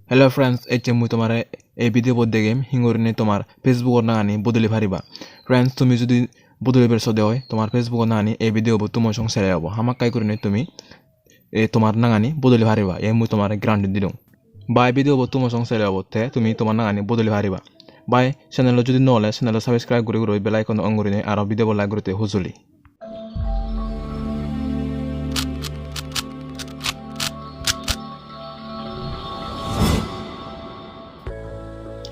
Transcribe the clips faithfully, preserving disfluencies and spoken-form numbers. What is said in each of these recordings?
Hello friends, ecche mui tomare ei video bot degem hingurinei tomar Facebook or nangani bodoli pariba. Friends, tumi judi bodolibar sode oi, tomar Facebook or nangani ei video bot tumo song sele obo. Hamakkai gurinei tumi e tomar nangani bodoli pariba. Ei mui tomare guarantee dilung. Bai video bot tumo song sele obo te tumi tomar nangani bodoli pariba. Bai channel o judi no ole, channel o subscribe guri guri bell icon on gurinei aro video bo like gurite hujuli.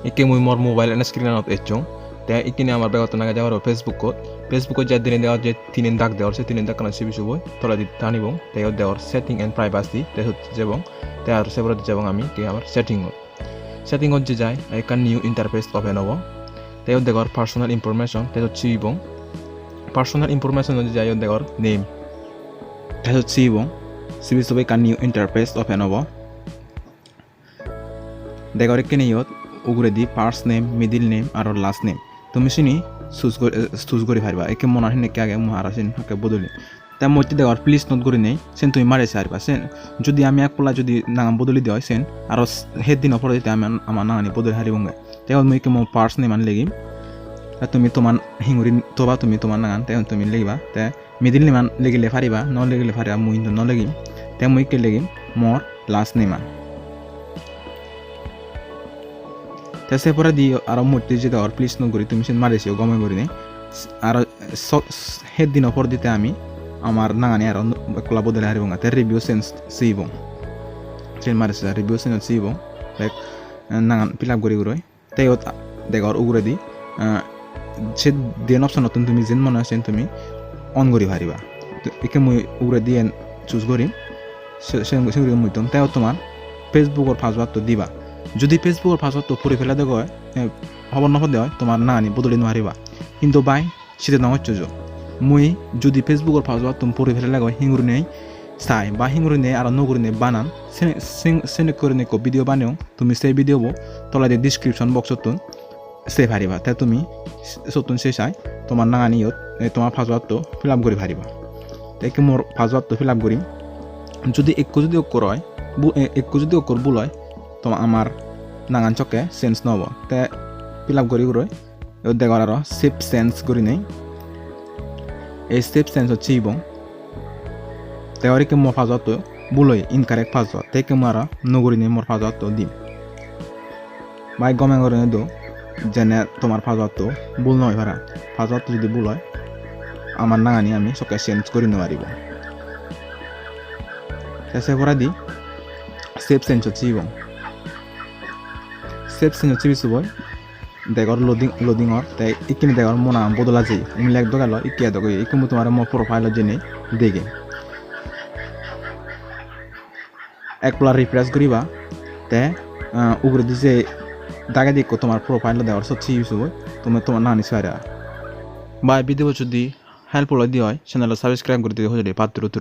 Ikke mui mor mobile and screen anot ecchong. Te ikkine amar begottun age jagaro Facebook ot. Facebook ot jai dinei degor je tinen dak degor, se tinen dakkanot sibi suboi. Toledi tanibong. Te iyot degor setting and privacy. Te sot jebong. Te aro se poredi jebong ami ke amar setting ot. Setting ot je jai, ekkan new interface open obo. Te iyot degor personal information, te sot sibibong. Personal information ot je jai, iyot degor name. Te sot sibibong. Sibi suboi ekkan new interface open obo. Degor ekkene iyot uguredi first name, middle name aro last name. Tumi sini choose gori, eh, choose gori pariba. Ekke mona hinekki age, mui aro sini hakke bodoli. Te motte degor please note gurinei, sen tumi mari sariba. Sen judi ami ek polla judi nangan bodoli de oi sen, aro s-, het dino poredi te ami an-, ama nangani bodoli haribonge. Te iyot mui ekke mo first name an legim. Te tumi toman hinguri toba tumi toman nangan, te tumi legiba. Te middle name an legile pariba, no legile pariba, mui hintu no legim. Te mui ekke legim mor last name an. Te se poredi aro motte je degor please note guri tumi sen mari siyo gome gurinei. Aro so-, s-, het dino poredi te ami amar nangani aro ek polla bodoli haribonge. Te review change sibong. Sen mari se review change sibong. Bek, eh, nangan fill up guri guroi. Te iyot degor uguredi, eh, se diyen option ottun tumi jen mone sen tumi on guri pariba. To ikke mui uguredi en choose gorim. Se, se, se guri mui tom. Te iyot tomar Facebook or password to diba. Judi Facebook or password to puri pele degoi, eh, hobor no pode oi, tomar nangani bodoli no pariba. Hintu bai, side no goccho jo. Mui judi Facebook or password tun puri pele degoi, hingurinei sai ba hingurinei aro nugurinei banan, sen, sen, senekke gurinei ekko video baneyong. Tumi se video bo toledi description box ottun sei pariba. Te tumi sottun sei sai tomar nangani iyot, eh, tomar password to fill up guri pariba. Te ikke mor password to fill up gurim. Judi ekko judi okkur oi, bu-, eh, ekko judi okkur bul oi, toma amar nangan sokke change no obo. Te fill up guri guroi. Iyot degor aro save change gurinei. Ei save change-ot sibong. Te aro ikke mor password-to bul oye, incorrect password. Te ikke mui aro nuo gurinei mor password-to dim. Bai gome gurinei do, jene tomar password-to bul no oi para. Password-to judi bul oi, amar nangani ami sokke change guri no paribo. Te se poredi save change-ot sibong. Save change-ot sibi suboi. Degor loading, loading or, te ikkini degor mo nang bodola jeye. Umi lek dogelo, ikke dogeye. Ikke mui tomare mo profile-ot jeinei degem. Ek polla refresh guriba, te, ah, uguredi je dagedi ikko tomar profile degor, sot sibi suboi, tumi tomar nangani sibariba. Bai video judi helpful oide oi, channel-o subscribe guri dibe hojoli, patturu turu.